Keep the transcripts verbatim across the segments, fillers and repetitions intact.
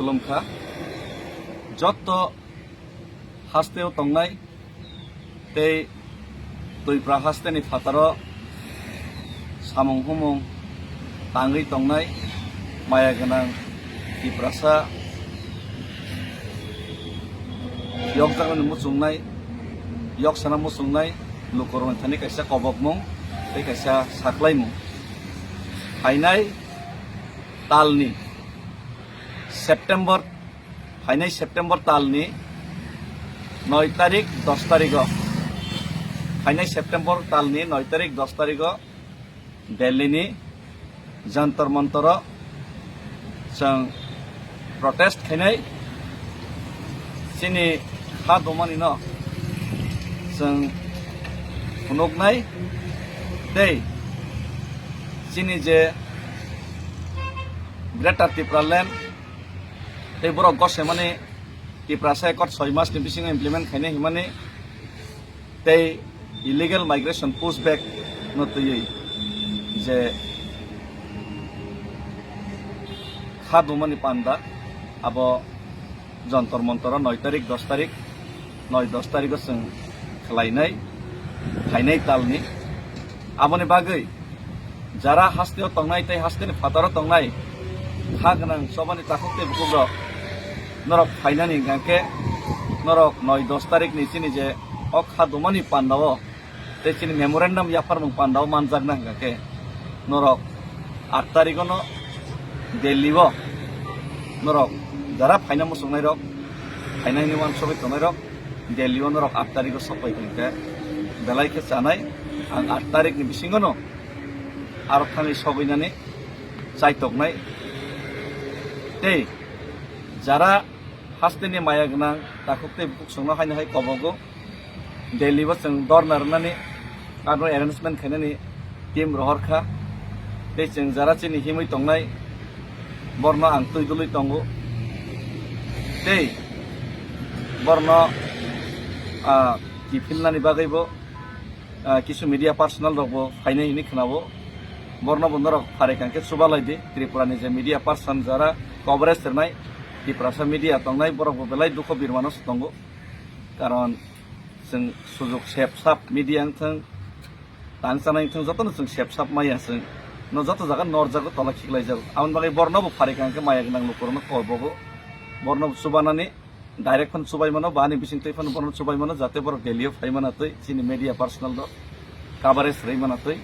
Khulumkha. Jotto hasteo tongnai tei Twipra hasteni phataro samung humung tangwi tongnai maya gwnang Tiprasa yokjaknani muchungnai, yoksana muchungnai lukurokni thani kaisa kobokmung tei kaisa saklaimung. Phainai talni September, phainai September talni noi tarik, dos tarigo, phainai September talni noi tarik, dos tarigo Delhi ni Jantar Mantaro chwng protest khainai, chini kha dumani no chwng phunuknai tei chini je Greater Tipraland tei borok gosemani Tiprasa Accord soi mas ni bisingo implement khainai himani tei illegal migration pushback no twiwi je kha dumani panda abo Jantar Mantaro noi tarik, dos tarik, noi dos tarigo chwng khlainai, phainai talni. Aboni bagwi jara hasteo tongnai tei hasteni phataro tongnai kha gwnang chobani takhuk tei bukukrok norok phainani hwnkhe norok noi dos tarikni chini je o kha dumani pandao tei chini memorandum yapharmung pandao manjakna hwnkhe norok aat tarigono Delhi o norok jara phaina muchungnairok, phaina hwnwi uansugwi tongnairok Delhi o norok aat tarigo sokpai hwnkhe belai khe chanai. Ang aat tarikni bisingono aro thangwi sogwinani chaitoknai. Tei jara hasteni maya gwnang takhuk tei bukhuk songno haino hai kobogo Delhi o chwng dorna rwnani aro arrangement khainani team rohor kha. Tei chwng jara chini himwi tongnai borno ang twi dului tongo. Tei borno, ah, kiphilnani bagwibo ah, kisu media personal rok bo phainai hwnwi khwnao. Borno bo norok pharikha khe chubalai di. Tripura ni je media person jara coverage rwnai, Tiprasa media tongnai, borok bo belai dukho birmano se tongo. Karon chwng sujuk sep sap media wngthwng, tang chanai wngthwng, jotono chwng sep sap maya chwng. No joto jaga norjago, tola khiklaijago. Aboni bagwi borno bo pharikha khe maya gwnang lukurokno kobogo. Borno bo chubanani direct phano chubai mano, ba ani bising twi phano borokno chubai mano, jate borok Delhi o phai mana twi, chini media personal rok coverage rwi mana twi.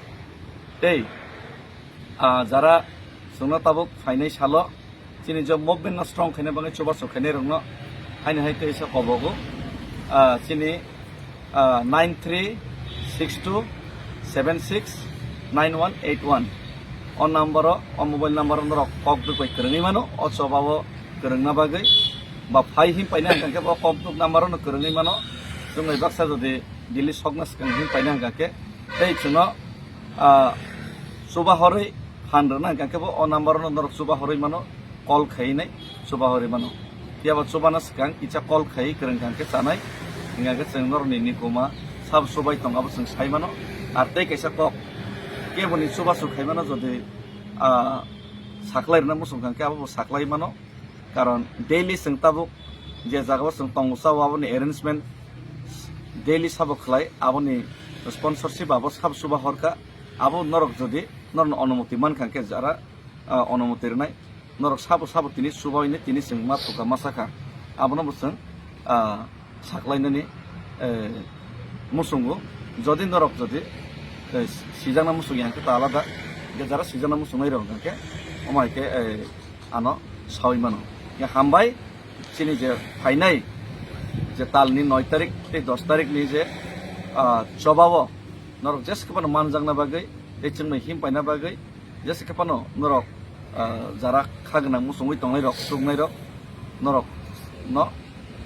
Tei, ah, jara chwngno tabuk phainai salo chini je movement no strong khaina bagwi chubachu khainai rokno haino hai tei sa kobogo, ah, chini ah, nine three six two seven six nine one eight one. O number o, o mobile number o norok kok duk bai kwrwngwi mano, o choba o kwrwngna bagwi. Ba phai him paina hwnkha khe bo kok duk number o no kwrwngwi mano. Chwng bai baksa jodi Delhi sokna swkang him paina hwnkha khe, tei chwngno, ah, chuba horwi phan rwna hwnkha khe bo o number o no norok chuba horwi mano. Call khainai chuba horwi mano. Phiya ba chubana swkang kisa call khai kwrwng kha khe chanai, hingkha khe chwng norokni nikuma sabo chubai tong abo chwng sai mano. Ar tei kaisa kok keboni chubachu khai mano, jodi, ah, saklai rwna muchung kha khe abo bo saklai mano. Karon daily chwng tabuk je jagao chwng tongo chao aboni arrangement daily sabo khlai, aboni sponsorship abo sabo chuba horkha. Abo norok jodi norokni onumoti mankha khe jara ah, onumoti rwnai. Norok sabo sabo tini chubawi ni tini chwng ma thokha ma sakha. Abono bo chwng, ah, saklainani, eh, muchungo. Jodi norok jodi, eh, sijakna muchung yang khe ta alada. Je jara sijakna muchungnai rok hwnkhe omo hai khe, eh, ano sawi mano. Ya hambai chini je phainai je talni noi tarik tei dos tarik ni je, ah, chobao norok jesa khe phano manjakna bagwi tei chwngno him paina bagwi jesa khe phano norok, ah, jara kha gwnang muchungwi tongnai rok, chuknai rok, norok no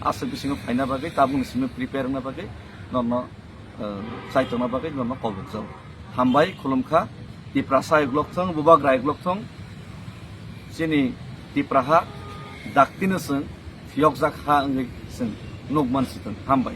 aswk bisingo phaina bagwi, tabukni simi prepare wngna bagwi norno, ah, chaitokna bagwi norno kobokjago. Hambai khulumkha, Tiprasa uklok thung, Bubagra uklok thung, chini Tipraha daktino chwng phiyokjak ha wngwi chwng nukman si thung. Hambai.